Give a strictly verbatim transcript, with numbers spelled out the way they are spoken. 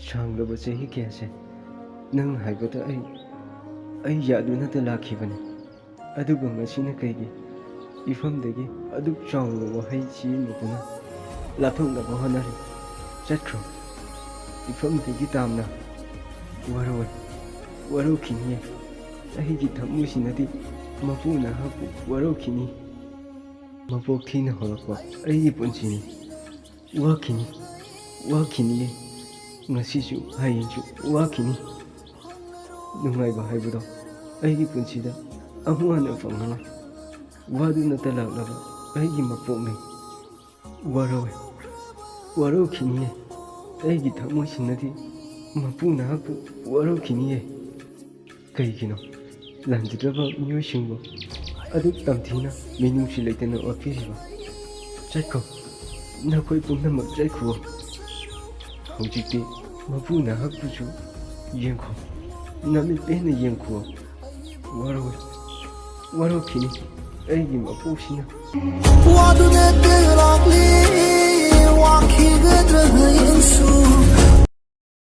ꯁꯥꯡꯂꯕ ꯆꯍꯤ ꯀꯌꯥꯁꯦ ꯅꯪ ꯍꯥꯏꯕꯗ ꯑꯩ ꯑꯩ ꯌꯥꯗꯨꯅꯇ ꯂꯥꯛꯈꯤꯕꯅꯤ꯫ ꯑꯗꯨꯒ ꯉꯁꯤꯅ ꯀꯩꯒꯤ ꯏꯐꯝꯗꯒꯤ ꯑꯗꯨꯛ ꯆꯥꯎꯅ ꯋꯥꯍꯩ ꯁꯤꯖꯤꯟꯅꯗꯨꯅ ꯂꯥꯞꯊꯣꯛꯅꯕ ꯍꯣꯠꯅꯔꯤ? ꯆꯠꯈ꯭ꯔꯣ꯫ ꯏꯐꯝꯗꯒꯤ ꯇꯥꯝꯅ ꯋꯥꯔꯧꯏ, ꯋꯥꯔꯧꯈꯤꯅꯤꯌꯦ꯫ ꯑꯩꯒꯤ ꯊꯃꯣꯏꯁꯤꯅꯗꯤ ꯃꯄꯨ ꯅꯍꯥꯛꯄꯨ ꯋꯥꯔꯧꯈꯤꯅꯤ꯫ ꯃꯄꯣꯛ ꯊꯤꯅ ꯍꯧꯔꯛꯄ ꯑꯩꯒꯤ ꯄꯨꯟꯁꯤꯅꯤ꯫ ꯋꯥꯈꯤꯅꯤ, ꯋꯥꯈꯤꯅꯤꯌꯦ꯫ ꯉꯁꯤꯁꯨ ꯍꯌꯦꯡꯁꯨ ꯋꯥꯈꯤꯅꯤ꯫ ꯅꯨꯡꯉꯥꯏꯕ ꯍꯥꯏꯕꯗꯣ ꯑꯩꯒꯤ ꯄꯨꯟꯁꯤꯗ ꯑꯃꯨꯛ ꯍꯟꯅ ꯐꯪꯉꯔꯣꯏ꯫ ꯋꯥꯗꯨꯅꯇ ꯂꯥꯛꯂꯕ ꯑꯩꯒꯤ ꯃꯄꯣꯛꯅꯤ꯫ ꯋꯥꯔꯧꯏ, ꯋꯥꯔꯧꯈꯤꯅꯤꯌꯦ꯫ ꯑꯩꯒꯤ ꯊꯃꯣꯏꯁꯤꯅꯗꯤ ꯃꯄꯨ ꯅꯍꯥꯛꯄꯨ ꯋꯥꯔꯧꯈꯤꯅꯤꯌꯦ꯫ ꯀꯩꯒꯤꯅꯣ ꯂꯥꯟꯖꯗ꯭ꯔꯕ ꯃꯤꯑꯣꯏꯁꯤꯡꯕꯨ ꯑꯗꯨꯛ ꯇꯝꯊꯤꯅ ꯃꯤꯅꯨꯡꯁꯤ ꯂꯩꯇꯅ ꯑꯣꯠꯄꯤꯔꯤꯕ? ꯆꯠꯈꯣ, ꯅꯈꯣꯏ ꯄꯨꯝꯅꯃꯛ ꯆꯠꯈꯣ꯫ ꯍꯧꯖꯤꯛꯇꯤ ꯃꯄꯨ ꯅꯍꯥꯛꯄꯨꯁꯨ ꯌꯦꯡꯈꯣ, ꯅꯃꯤꯠ ꯄꯦꯟꯅ ꯌꯦꯡꯈꯣ꯫ ꯋꯥꯔꯧꯏ, ꯋꯥꯔꯧꯈꯤꯅꯤ ꯑꯩꯒꯤ ꯃꯄꯣꯛꯁꯤꯅ꯫ ꯋꯥꯗꯨꯅ ꯂꯥꯛꯂꯤ꯫